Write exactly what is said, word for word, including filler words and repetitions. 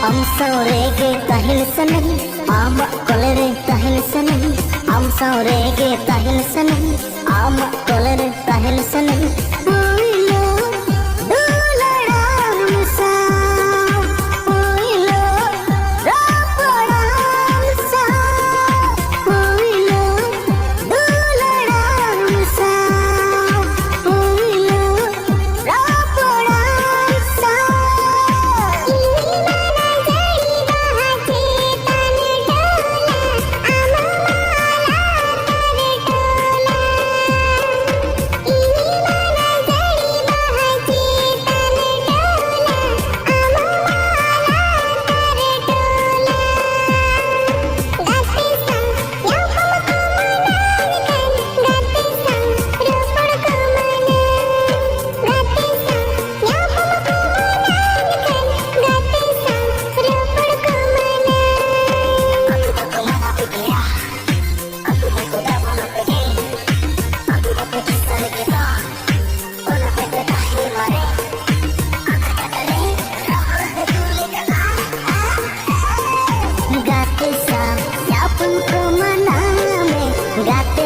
ᱟᱢ ᱥᱟᱶ ᱨᱮᱜᱮ ᱛᱟᱦᱮᱱ ᱥᱟᱱᱟᱧ, ᱟᱢᱟᱜ ᱠᱚᱞᱮ ᱨᱮ ᱛᱟᱦᱮᱱ ᱥᱟᱱᱟᱧ, ᱟᱢ ᱥᱟᱶ ᱨᱮᱜᱮ ᱛᱟᱦᱮᱱ ᱥᱟᱱᱟᱧ, ᱟᱢᱟᱜ ᱠᱚᱞᱮ ᱨᱮ ᱛᱟᱦᱮᱱ ᱥᱟᱱᱟᱧ᱾ ᱯᱩᱭᱞᱩ ᱫᱩᱞᱟᱹᱲᱟᱢ ᱥᱟᱶ, ᱯᱩᱭᱞᱩ ᱨᱚᱯᱚᱲᱟᱢ ᱥᱟᱶ, ᱯᱩᱭᱞᱩ ᱫᱩᱞᱟᱹᱲᱟᱢ ᱥᱟᱶ, ᱯᱩᱭᱞᱩ ᱨᱚᱯᱚᱲᱟᱢ ᱥᱟᱶ᱾ ᱤᱧ ᱢᱟᱞᱟ ᱡᱟᱹᱲᱤ ᱵᱟᱦᱟ ᱪᱮᱛᱟᱱ ᱴᱚᱞᱟ, ᱟᱢ ᱢᱟᱞᱟ ᱛᱟᱨ ᱴᱚᱞᱟ᱾ ᱤᱧ ᱢᱟᱞᱟ ᱡᱟᱹᱲᱤ ᱵᱟᱦᱟ ᱪᱮᱛᱟᱱ ᱴᱚᱞᱟ, ᱟᱢ ᱢᱟᱞᱟ ᱛᱟᱨ ᱴᱚᱞᱟ᱾ ᱜᱟᱛᱮ ᱥᱟᱶ ᱧᱟᱯᱟᱢ ᱠᱚ ᱢᱟᱱᱟ ᱞᱮᱠᱷᱟᱱ, ᱜᱟᱛᱮ ᱥᱟᱶ ᱨᱚᱯᱚᱲ ᱠᱚ ᱢᱟᱱᱟ᱾ ᱜᱟᱛᱮ ᱥᱟᱶ ᱧᱟᱯᱟᱢ ᱠᱚ ᱢᱟᱱᱟ ᱞᱮᱠᱷᱟᱱ, ᱜᱟᱛᱮ ᱥᱟᱶ ᱨᱚᱯᱚᱲ ᱠᱚ ᱢᱟᱱᱟ᱾ ᱟᱹᱛᱩ ᱫᱚᱠᱚ ᱢᱟᱱᱟ ᱯᱮ ᱜᱮᱭᱟ, ᱟᱹᱛᱩ ᱫᱚᱠᱚ ᱫᱟᱵᱚᱱ ᱯᱮ ᱜᱮ, ᱟᱹᱛᱩ ᱫᱚᱯᱮ ᱠᱤᱥᱟᱹᱬ ᱜᱮᱫᱚ᱾ ᱜᱟᱛᱮ ᱥᱟᱶ ᱧᱟᱯᱟᱢ ᱠᱚ ᱢᱟᱱᱟ ᱢᱮ, ᱜᱟᱛᱮ